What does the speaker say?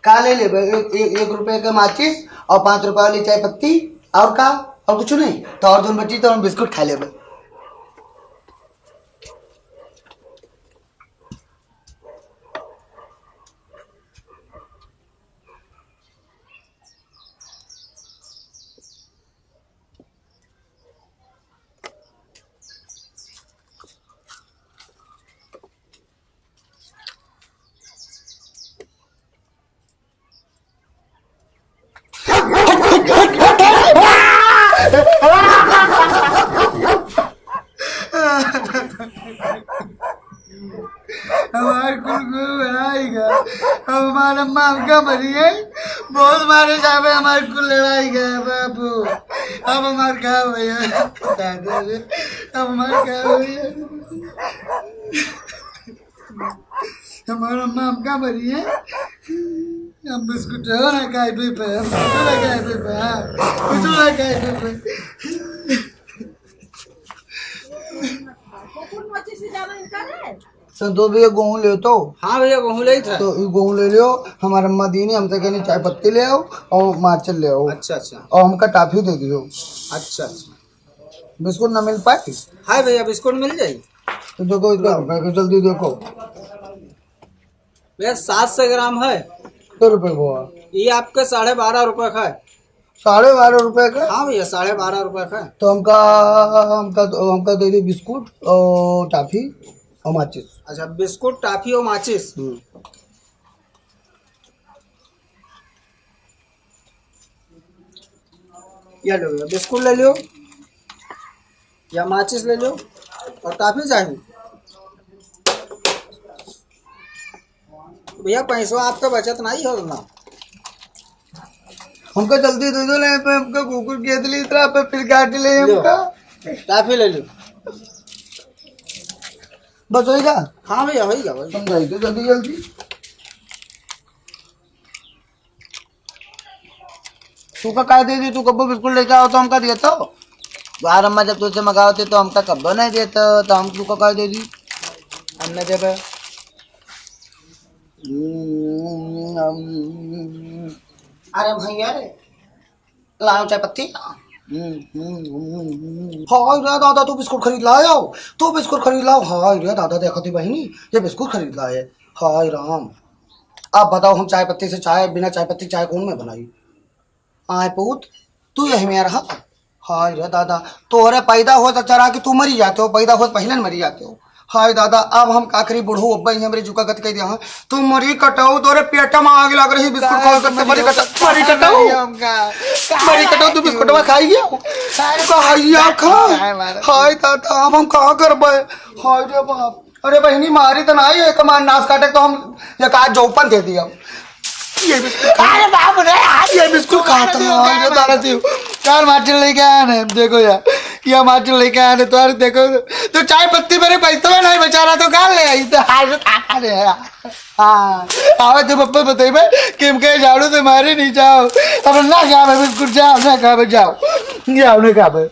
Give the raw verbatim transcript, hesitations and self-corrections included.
का ले लेबे? एक, एक, एक रुपये के माचिस और पाँच रुपये वाली चाय पत्ती, और का? और कुछ नहीं? तो और जौन बची तो हम बिस्कुट खा लेबे। हमार कुल गुरु हराई गया। अब हमार अम्मा हमका मरी है। बहुत मारे जावे, हमार कुल लड़ाई गया बाबू। अब हमार का भैया? दादा रे, अब हमार का भैया? हमार अम्मा हमका मरी है। हम बिस्कुट हो ना खाए पी पे, हम कुछ ना खाए पी पे, हाँ, कुछ ना खाए पी पे। संतोष भैया, गेहूं ले तो। हाँ भैया, गेहूं ले ही था। तो ई गेहूं ले लियो, हमार अम्मा दीनी, हमसे कहनी चाय पत्ती ले आओ और माचिस ले आओ। अच्छा, अच्छा। और हमका टाफी दे दियो। अच्छा, अच्छा। बिस्कुट ना मिल पाए? हाय भैया, बिस्कुट मिल जाई। तो देखो, इतना रुपए का जल्दी देखो। भैया, सात सौ ग्राम है। कितने रुपए को है? ये आपके साढ़े बारह रुपए का है। साढ़े बारह रुपए का? हाँ भैया, साढ़े बारह रुपए का है। तो हमका, हमका, हमका दे दो बिस्कुट और टाफी और माचिस। अच्छा, बिस्कुट, टाफी और माचिस। हम्म। या लो भैया, बिस्कुट ले लो, या माचिस ले लो, और टाफी चाहिए। भैया, पैसवा आपका बचत नहीं हो ना। हमका जल्दी दे दो, नहीं पे हमका कुकुर के लिए इतना पे फिर काट ले लो। हमका। टाफी ले लो। बस होइगा? हाँ भैया, होइगा, होइगा। समझाई दो जल्दी जल्दी। तू का काय दे दी, तू कब्बो बिस्कुट लेके आओ तो हमका देतो। बाहर अम्मा जब तुझसे मंगावते तो हमका कब्बो नहीं देतो, तो हम तू का काय दे दी? हम नहीं देबे। अरे भैया रे, लाओ चाय पत्ती। हाय रे दादा, तू बिस्कुट खरीद लायो, तू बिस्कुट खरीद लाओ। हाय रे दादा, देखो ती बहिनी, ये बिस्कुट खरीद लाए। हाय राम, अब बताओ, हम चाय पत्ती से चाय, बिना चाय पत्ती चाय कौन में बनाई? आए पूत, तू यही में रहा। हाय रे दादा, तोहरे पैदा होत अचारा कि तू मरी जाते हो, पैदा होत पहिले न मरी जाते हो। हाय दादा, अब हम का करी, बुढ़ऊ अब्बा ही हमरे जुका गत कह दिया। हाँ, तू मरी कटाऊ, तोरे पेट में आग लग रही, बिस्कुट खा करते मरी कटा-, मरी कटाऊ। मरी कटाऊ, तू बिस्कुटवा खाई गया। का हैया खा। हाय दादा, अब हम का करबे? हाय रे बाप। अरे बहिनी, मारी तो नहीं है, कमान नाश काटे तो हम एक आध जौपन दे दिया। ये बिस्कुट खा-, अरे बाप रे, आज ये बिस्कुट खाता है, ये दादा जी। चार माचिस लेके आया ना, देखो यार, ये माचिस लेके आया ना, तो यार देखो, तो चाय पत्ती मेरे पैसा नहीं बेचारा, तो कहाँ ले आई? तो आज, अरे यार, हाँ, आवे तो पप्पा बताइबे कि हमके झाड़ू से मारे नहीं जाओ, अब ना खावे बिस्कुट, जाओ, ना खावे, जाओ, जाओ, ना खावे।